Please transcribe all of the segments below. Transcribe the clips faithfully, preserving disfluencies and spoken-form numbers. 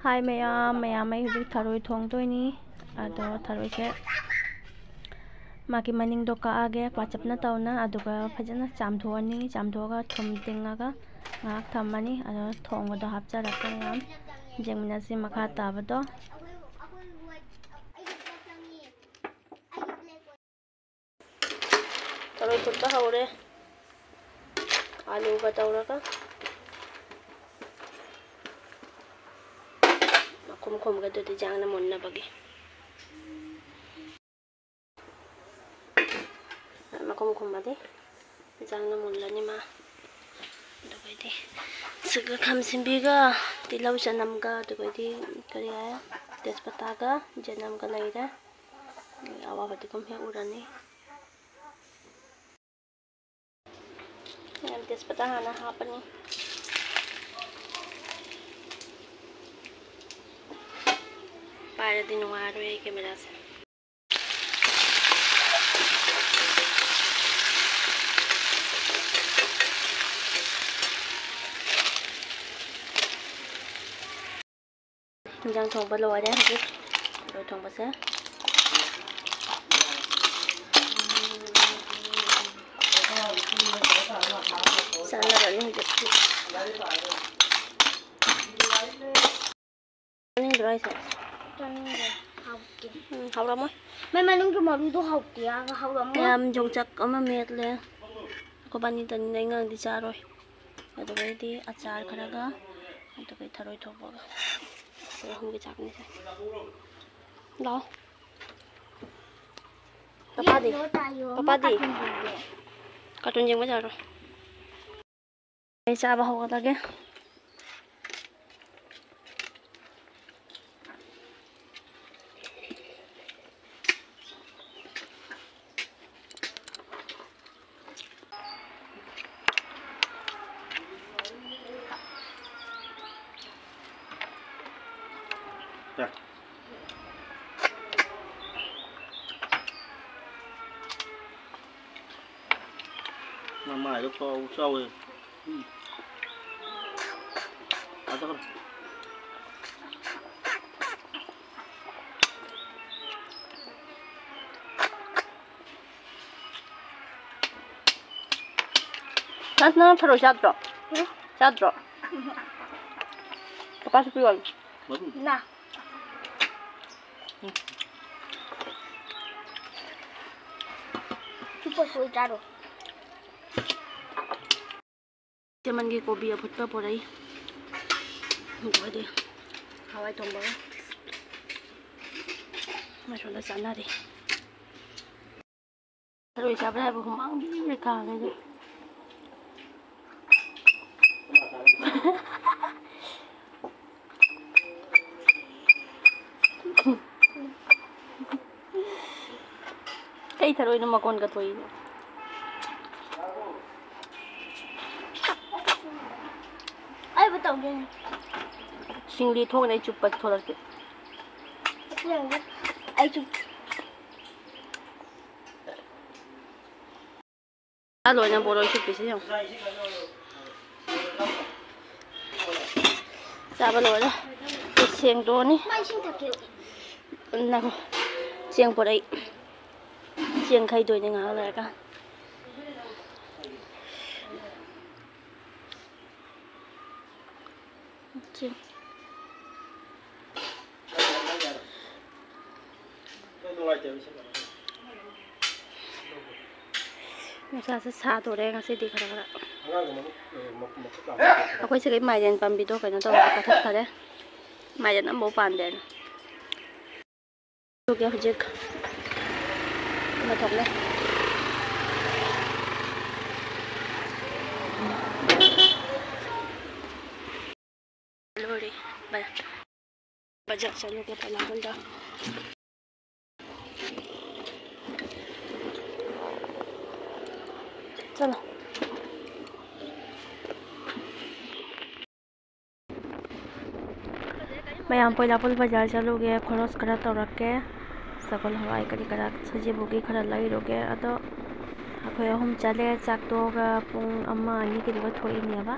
ꯍꯥꯏ ꯃꯌꯥꯝ, ꯃꯌꯥꯝ, ꯑꯩ ꯍꯧꯖꯤꯛ ꯊꯔꯣꯏ ꯊꯣꯡꯗꯣꯏꯅꯤ꯫ ꯑꯗꯣ ꯊꯔꯣꯏꯁꯦ ꯃꯥꯒꯤ ꯃꯅꯤꯡꯗꯣ ꯀꯛꯑꯒꯦ ꯄꯥꯆꯞꯅ ꯇꯧꯅ, ꯑꯗꯨꯒ ꯐꯖꯅ ꯆꯥꯝꯊꯣꯛꯑꯅꯤ꯫ ꯆꯥꯝꯊꯣꯛꯑꯒ ꯊꯨꯝ ꯇꯤꯡꯉꯒ ꯉꯥꯏꯍꯥꯛ ꯊꯝꯃꯅꯤ꯫ ꯑꯗꯣ ꯊꯣꯡꯕꯗꯣ ꯍꯥꯞꯆꯔꯛꯀꯦ ꯃꯌꯥꯝ, ꯌꯦꯡꯃꯤꯟꯅꯁꯤ ꯃꯈꯥ ꯇꯥꯕꯗꯣ꯫ ꯊꯔꯣꯏ ꯐꯨꯠꯄ ꯍꯧꯔꯦ꯫ ꯑꯂꯨꯒ ꯇꯧꯔꯒ ꯃꯈꯨꯝ ꯈꯨꯝꯒꯗꯨꯗꯤ ꯌꯥꯡꯅ ꯃꯨꯟꯅꯕꯒꯤ꯫ ꯃꯈꯨꯝ ꯈꯨꯝꯃꯗꯤ ꯌꯥꯡꯅ ꯃꯨꯜꯂꯅꯤ ꯃꯥ꯫ ꯑꯗꯨꯒꯩꯗꯤ ꯁꯤꯒ ꯈꯥꯃꯦꯟ ꯑꯁꯤꯟꯕꯤꯒ ꯇꯤꯜꯍꯧ ꯆꯅꯝꯒ, ꯑꯗꯨꯒꯩꯗꯤ ꯀꯔꯤ ꯍꯥꯏ, ꯇꯦꯖꯄꯇꯥꯒ ꯆꯅꯝꯒ ꯂꯩꯔꯦ꯫ ꯑꯋꯥ ꯐꯗꯤꯒꯣꯝ ꯍꯦꯛ ꯎꯔꯅꯤ꯫ ꯃꯌꯥꯝ ꯇꯦꯖꯄꯇꯥ ꯍꯥꯟꯅ ꯍꯥꯞꯄꯅꯤ꯫ ꯄꯥꯏꯔꯗꯤ ꯅꯨꯡꯉꯥꯏꯔꯣꯏ ꯑꯩ ꯀꯦꯃꯦꯔꯥꯁꯦ꯫ ꯏꯟꯖꯥꯡ ꯊꯣꯡꯕ ꯂꯣꯏꯔꯦ ꯍꯧꯖꯤꯛ꯫ ꯊꯔꯣꯏ ꯊꯣꯡꯕꯁꯦ꯫ ꯆꯥꯅꯔꯅꯤ ꯍꯧꯖꯤꯛꯇꯤ꯫ ꯆꯥꯅꯤꯡꯗ꯭ꯔꯣ ꯍꯥꯏꯁꯦ? ꯆꯥꯅꯤꯡꯗꯦ꯫ ꯍꯥꯎꯇꯦ꯫ ꯎꯝ, ꯍꯥꯎꯔꯝꯃꯣꯏ꯫ ꯃꯩ ꯃꯅꯨꯡꯒꯤ ꯃꯔꯨꯗꯣ ꯍꯥꯎꯇꯦ ꯍꯥꯏꯔꯒ ꯍꯥꯎꯔꯝꯃꯣꯏ꯫ ꯃꯌꯥꯝ ꯌꯣꯡꯆꯥꯛ ꯑꯃ ꯃꯦꯠꯂꯦ꯫ ꯑꯩꯈꯣꯏꯕꯥꯅꯤꯗꯅꯤꯅ, ꯑꯩ ꯉꯥꯡꯗꯤ ꯆꯥꯔꯣꯏ꯫ ꯑꯗꯨꯒꯩꯗꯤ ꯑꯆꯥꯔ ꯈꯔꯒ, ꯑꯗꯨꯒꯩ ꯊꯔꯣꯏ ꯊꯣꯡꯕꯒ꯫ ꯑꯩꯈꯣꯏ ꯑꯍꯨꯝꯒꯤ ꯆꯥꯛꯅꯤꯁꯦ꯫ ꯂꯥꯛꯑꯣ꯫ ꯄꯄꯥꯗꯤ? ꯌꯦꯡꯉꯣ, ꯇꯥꯏꯌꯣ, ꯄꯄꯥꯗꯤ? ꯀꯥꯔꯇꯨꯟ ꯌꯦꯡꯒꯦ꯫ ꯀꯥꯔꯇꯨꯟ ꯌꯦꯡꯕ ꯌꯥꯔꯣꯏ꯫ ꯑꯩ ꯆꯥꯕ ꯍꯧꯒꯠꯂꯒꯦ꯫ ꯃꯃꯥꯏꯗꯣ ꯈꯨꯆꯥꯎ ꯆꯥꯎꯋꯦ꯫ ꯎꯝ꯫ ꯑꯗꯣ ꯅꯪ, ꯅꯪ ꯊꯔꯣꯏ ꯆꯥꯗ꯭ꯔꯣ? ꯎꯝ꯫ ꯆꯥꯗ꯭ꯔꯣ? ꯎꯝ꯫ ꯄꯄꯥꯁꯨ ꯄꯤꯌꯣ ꯍꯥꯏꯌꯨ꯫ ꯅꯥ꯫ ꯎꯝ꯫ ꯆꯨꯞꯄ ꯁꯣꯏ ꯆꯥꯔꯣ꯫ ꯆꯦꯃꯟꯒꯤ ꯀꯣꯕꯤ ꯑꯐꯨꯠꯄ ꯄꯨꯔꯛꯏ꯫ ꯑꯗꯨꯒꯗꯤ ꯍꯋꯥꯏ ꯊꯣꯡꯕꯒ꯫ ꯃꯥꯏꯁꯣꯝꯗ ꯆꯥꯅꯔꯤ꯫ ꯊꯔꯣꯏ ꯆꯥꯕ ꯍꯥꯏꯕ ꯍꯨꯃꯥꯡꯗꯤ ꯀꯥꯡꯉꯦ꯫ ꯀꯩ ꯊꯔꯣꯏꯅꯣ ꯃꯀꯣꯟꯒ ꯊꯣꯛꯏꯅꯣ? ꯑꯩꯕꯨ ꯇꯧꯗꯣꯏꯅꯦ꯫ ꯁꯤꯡꯂꯤ ꯊꯣꯛꯅ ꯑꯩ ꯆꯨꯞꯄ ꯊꯣꯛꯂꯛꯀꯦ꯫ ꯑꯩ ꯆꯨꯞ- ꯆꯥ ꯂꯣꯏꯅ ꯕꯣꯔꯣꯏ ꯁꯨꯞꯄꯤꯁꯤ ꯌꯦꯡꯉꯨ꯫ ꯆꯥꯕ ꯂꯣꯏꯔꯦ꯫ ꯁꯦꯡꯗꯣꯛꯑꯅꯤ꯫ ꯃꯥ ꯏꯁꯤꯡ ꯊꯛꯀꯦ꯫ ꯉꯥꯏꯈꯣ꯫ ꯆꯦꯡ ꯄꯣꯔꯛꯏ꯫ ꯆꯦꯡ ꯈꯩꯗꯣꯏꯅꯦ ꯉꯥꯏꯍꯥꯛ ꯂꯩꯔꯒ꯫ ꯆꯦꯡ꯫ ꯅꯨꯡꯁꯥꯁꯦ ꯁꯥꯗꯣꯔꯦ ꯉꯁꯤꯗꯤ ꯈꯔ ꯈꯔ꯫ ꯑꯩꯈꯣꯏ ꯁꯤꯒꯤ ꯃꯥꯏꯔꯦꯟ ꯄꯥꯝꯕꯤꯗꯣ ꯀꯩꯅꯣ ꯇꯧꯔꯦ, ꯀꯛꯊꯠꯈꯔꯦ꯫ ꯃꯥꯏꯔꯦꯟ ꯑꯃꯐꯥꯎ ꯄꯥꯟꯗꯦ꯫ ꯑꯗꯨꯒꯤ ꯍꯧꯖꯤꯛ ꯑꯃ ꯊꯣꯛꯂꯦ꯫ ꯂꯣꯏꯔꯦ꯫ ꯕ-, ꯕꯖꯥꯔ ꯆꯠꯂꯨꯒꯦ ꯄꯥꯏꯅꯥꯄꯜꯗ꯫ ꯆꯠꯂꯣ꯫ ꯃꯌꯥꯝ ꯄꯣꯏꯂꯥꯄꯨꯜ ꯕꯖꯥꯔ ꯆꯠꯂꯨꯒꯦ, ꯈꯣꯔꯣꯁ ꯈꯔ ꯇꯧꯔꯛꯀꯦ꯫ ꯁꯒꯣꯜ ꯍꯋꯥꯏ ꯀꯔꯤ ꯀꯔꯥ ꯁꯖꯤꯕꯨꯒꯤ ꯈꯔ ꯂꯩꯔꯨꯒꯦ꯫ ꯑꯗꯣ ꯑꯩꯈꯣꯏ ꯑꯍꯨꯝ ꯆꯠꯂꯦ꯫ ꯆꯥꯛ ꯇꯣꯛꯑꯒ ꯄꯨꯡ ꯑꯃ ꯑꯅꯤꯒꯤꯗꯨꯒ ꯊꯣꯛꯏꯅꯦꯕ꯫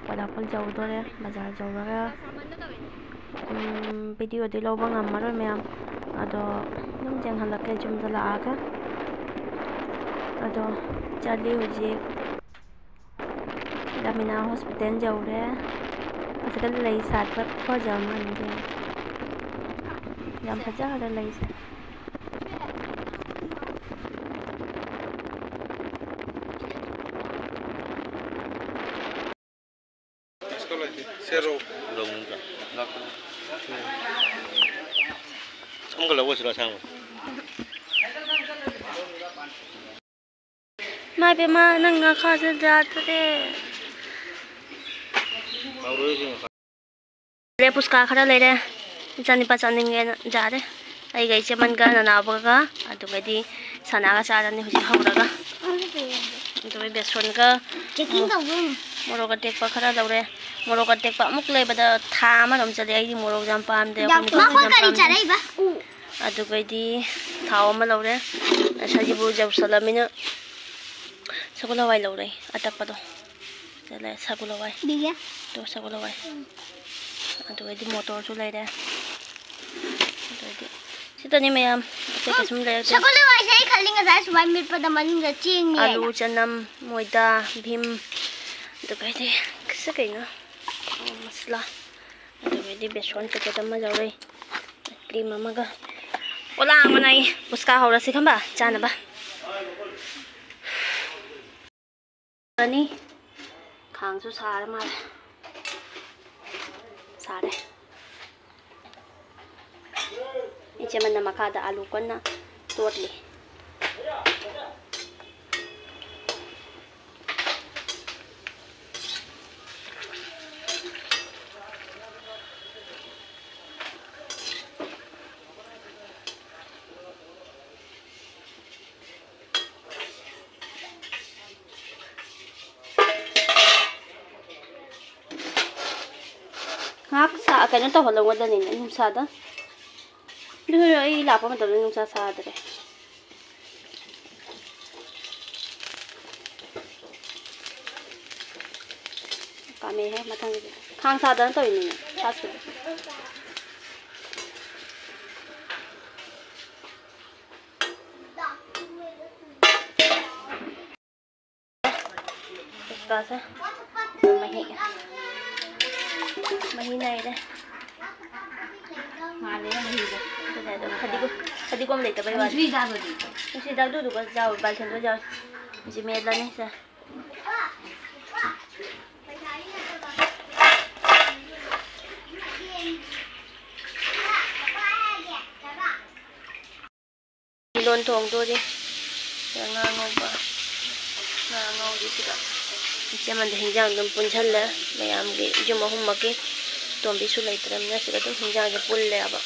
ꯄꯣꯏꯂꯥꯄꯨꯜ ꯌꯧꯗꯣꯔꯦ꯫ ꯕꯖꯥꯔ ꯌꯧꯔꯒ, ꯎꯝ, ꯚꯤꯗꯤꯑꯣꯗꯤ ꯂꯧꯕ ꯉꯝꯃꯔꯣꯏ ꯃꯌꯥꯝ꯫ ꯑꯗꯣ ꯑꯗꯨꯝ ꯌꯦꯡꯍꯜꯂꯛꯀꯦ ꯌꯨꯝꯗ ꯂꯥꯛꯑꯒ꯫ ꯑꯗꯣ ꯆꯠꯂꯤ ꯍꯧꯖꯤꯛ꯫ ꯔꯥꯃꯤꯅꯥ ꯍꯣꯁꯄꯤꯇꯥꯜ ꯌꯧꯔꯦ꯫ ꯑꯁꯤꯗ ꯂꯩ ꯁꯥꯠꯄ ꯈꯨꯐꯖ ꯑꯃꯅꯤ ꯏꯕꯦꯝꯃ꯫ ꯌꯥꯝ ꯐꯖꯈ꯭ꯔꯦ ꯂꯩꯁꯦ꯫ ꯁꯦꯔꯧ꯫ ꯑꯃꯒ ꯂꯧꯒꯁꯤꯔꯣ ꯑꯁꯥꯡꯕ? ꯏꯃꯥ ꯏꯕꯦꯝꯃ, ꯅꯪ ꯉꯥꯈꯥꯁꯦ ꯌꯥꯗ꯭ꯔꯦ꯫ ꯍꯥꯎꯔꯣꯏ ꯏꯕꯦꯝꯃ꯫ ꯂꯩꯔꯦ, ꯄꯨꯁꯀꯥ ꯈꯔ ꯂꯩꯔꯦ꯫ ꯏꯆꯥꯅꯤꯄꯥ ꯆꯥꯅꯤꯡꯉꯦꯅ ꯌꯥꯔꯦ꯫ ꯑꯩꯒ ꯏꯆꯦꯃꯟꯒ ꯅꯅꯥꯎꯕꯒ ꯑꯗꯨꯒꯗꯤ ꯁꯅꯥꯒ ꯆꯥꯔꯅꯤ ꯍꯧꯖꯤꯛ ꯍꯧꯔꯒ꯫ ꯑꯗꯨꯒ ꯕꯦꯁꯣꯟꯒ ꯆꯦꯛꯀꯤꯡ ꯇꯧꯕ ꯑꯣꯏꯅ꯫ ꯃꯣꯔꯣꯛ ꯑꯇꯦꯛꯄ ꯈꯔ ꯂꯧꯔꯦ꯫ ꯃꯣꯔꯣꯛ ꯑꯇꯦꯛꯄ ꯑꯃꯨꯛ ꯂꯩꯕꯗ ꯊꯥ ꯑꯃꯔꯣꯝ ꯆꯠꯂꯦ꯫ ꯑꯩꯗꯤ ꯃꯣꯔꯣꯛ ꯌꯥꯝ ꯄꯥꯝꯗꯦ꯫ ꯑꯩꯈꯣꯏ ꯅꯨꯄꯥꯁꯨ ꯃꯈꯣꯏ ꯌꯥꯝ ꯀꯔꯤ ꯄꯥꯝꯗꯦ꯫ ꯆꯥꯔꯛꯏꯕ? ꯑꯗꯨꯒꯗꯤ ꯊꯥꯎ ꯑꯃ ꯂꯧꯔꯦ꯫ ꯁꯖꯤꯕꯨ ꯌꯧꯁꯜꯂꯃꯤꯅ ꯁꯒꯣꯜ ꯍꯋꯥꯏ ꯂꯧꯔꯦ ꯑꯇꯞꯄꯗꯣ꯫ ꯁꯤꯗ ꯂꯩꯔꯦ ꯁꯒꯣꯜ ꯍꯋꯥꯏ꯫ ꯕꯤꯒꯦ꯫ ꯑꯗꯨꯒ ꯁꯒꯣꯜ ꯍꯋꯥꯏ꯫ ꯑꯗꯨꯒꯗꯤ ꯃꯣꯇꯣꯔꯁꯨ ꯂꯩꯔꯦ꯫ ꯑꯗꯨꯒꯗꯤ ꯁꯤꯇꯅꯤ ꯃꯌꯥꯝ꯫ ꯑꯇꯩ ꯀꯩꯁꯨꯝ ꯂꯩꯔꯛꯇꯦ꯫ ꯁꯒꯣꯜ ꯍꯋꯥꯏꯁꯦ ꯑꯩ ꯈꯜꯂꯤ ꯉꯁꯥꯏ ꯁꯨꯃꯥꯏꯅ ꯃꯦꯠꯄꯗ ꯃꯅꯨꯡꯗ ꯆꯦꯡꯅꯤ ꯍꯥꯏꯅ꯫ ꯑꯂꯨ, ꯆꯅꯝ, ꯃꯣꯏꯗꯥ, ꯚꯤꯝ, ꯑꯗꯨꯒꯗꯤ ꯁꯤ ꯀꯩꯅꯣ? ꯑꯣ, ꯃꯁꯂꯥ꯫ ꯑꯗꯨꯒꯗꯤ ꯕꯦꯁꯣꯟ packet ꯑꯃ ꯌꯥꯎꯔꯛꯏ꯫ ꯀ꯭ꯔꯤꯝ ꯑꯃꯒ꯫ ꯑꯣꯂꯥ ꯑꯃꯅ ꯑꯩ ꯄꯨꯁꯀꯥ ꯍꯧꯔꯁꯤ ꯈꯪꯕ ꯆꯥꯅꯕ꯫ ꯑꯅꯤ꯫ ꯈꯥꯡꯁꯨ ꯁꯥꯔ ꯃꯥꯜꯂꯦ꯫ ꯁꯥꯔꯦ꯫ ꯏꯆꯦꯃꯟꯅ ꯃꯈꯥꯗ ꯑꯂꯨ ꯀꯟꯅ ꯇꯣꯠꯂꯤ꯫ ꯉꯥꯏꯍꯥꯛ ꯁꯥ-, ꯀꯩꯅꯣ ꯇꯧꯍꯜꯂꯝꯒꯗꯕꯅꯤꯅꯦ, ꯅꯨꯡꯁꯥꯗ꯫ ꯑꯗꯨ ꯑꯩ ꯂꯥꯛꯄ ꯃꯇꯝꯗ ꯅꯨꯡꯁꯥ ꯁꯥꯗ꯭ꯔꯦ꯫ ꯀꯥꯝꯃꯦꯍꯦ, ꯃꯊꯪꯒꯤꯗꯤ꯫ ꯈꯥꯡ ꯁꯥꯗꯅ ꯇꯧꯔꯤꯅꯤꯅꯦ, ꯆꯥꯛꯁꯤꯗꯤ꯫ ꯀꯥꯁꯦ꯫ ꯃꯍꯤ ꯅꯥꯏꯔꯦ꯫ ꯃꯥꯜꯂꯦ ꯃꯍꯤꯗꯣ꯫ ꯑꯗꯨꯅꯦ ꯑꯗꯣ ꯐꯗꯤꯒꯣꯝ, ꯐꯗꯤꯒꯣꯝ ꯂꯩꯇꯕꯩ ꯋꯥꯅꯤ꯫ ꯃꯨꯁꯨꯔꯤ ꯆꯥꯕꯗꯤ꯫ ꯃꯨꯁꯨꯔꯤ ꯆꯥꯛꯗꯨꯗꯨꯒ ꯌꯥꯎꯋꯦ, ꯕꯥꯜꯁꯟꯗꯨꯒ ꯌꯥꯎꯋꯦ꯫ ꯁꯤ ꯃꯦꯠꯂꯅꯤ ꯁꯦ꯫ ꯏꯔꯣꯟ ꯊꯣꯡꯗꯣꯔꯤ꯫ ꯁꯤꯗ ꯉꯥ ꯉꯧꯕ꯫ ꯉꯥ ꯉꯧꯔꯤꯁꯤꯒ꯫ ꯏꯆꯦꯃꯟꯗ ꯍꯤꯟꯖꯥꯡ ꯑꯗꯨꯝ ꯄꯨꯟꯁꯜꯂꯦ꯫ ꯃꯌꯥꯝꯒꯤ ꯌꯨꯝ ꯑꯍꯨꯝꯃꯛꯀꯤ꯫ ꯇꯣꯝꯕꯤꯁꯨ ꯂꯩꯇ꯭ꯔꯕꯅꯤꯅ ꯁꯤꯗ ꯑꯗꯨꯝ ꯍꯤꯟꯖꯥꯡꯁꯦ ꯄꯨꯜꯂꯦꯕ꯫